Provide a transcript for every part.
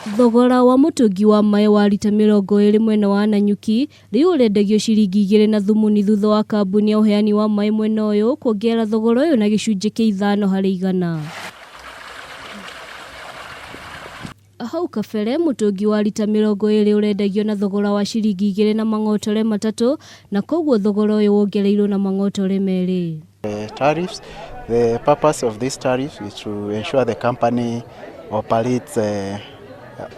Thogora wa mũtũngi wa maĩ wa rita 20 mwena wa Nanyuki rĩu ũrendagio ciringi igĩrĩ na thumuni thutha wa kambuni ya ũheani wa maĩ mwena ũyũ kuongerera thogora ũyũ na gĩcunjĩ kĩa 5%. Hau kabere mũtũngi wa rita 20 ũrendagio na thogora wa ciringi igĩrĩ na mang'otore matatũ na koguo thogora ũyũ wongereirwo na mang'otore merĩ. The tariffs, the purpose of this tariff is to ensure the company operates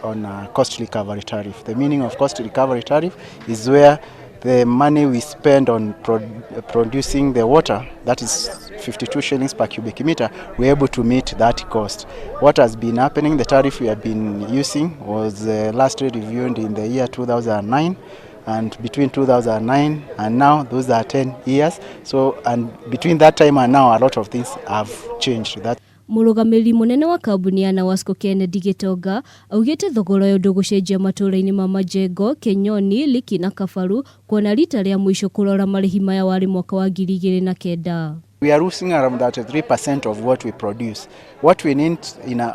on a cost recovery tariff. The meaning of cost recovery tariff is where the money we spend on producing the water, that is 52 shillings per cubic meter, we're able to meet that cost. What has been happening, the tariff we have been using was last reviewed in the year 2009, and between 2009 and now, those are 10 years. So, and between that time and now, a lot of things have changed. That Mũrũgamĩrĩri mũnene wa kambuni ya Nawasco Kennedy Gĩtonga augĩte thogora ũyũ ndũgũcenjia matũũra-inĩ ma Majengo, Kenyoni, Liki na Kabaru kuona rita rĩa mũico kũrora marĩhi maya warĩ mwaka wa 2009. We are losing around 33% of what we produce. What we need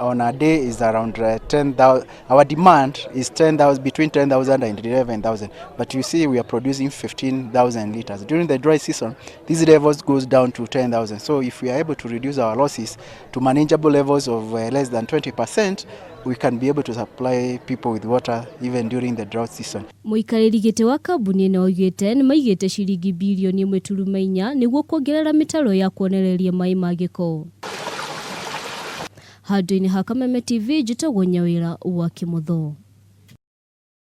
on a day is around 10,000. Our demand is 10,000, between 10,000 and 11,000. But you see, we are producing 15,000 liters. During the dry season, these levels goes down to 10,000. So if we are able to reduce our losses to manageable levels of less than 20%, we can be able to supply people with water even during the drought season. Mũikarĩri gĩtĩ wa kambuni ĩno oigĩte nĩ maigĩte ciringi birioni 1.4 nĩguo kuongerera mĩtaro ya kuonereria maĩ ma gĩko. Handũ-inĩ ha Kameme TV, njĩtagwo Nyawĩra wa Kĩmotho.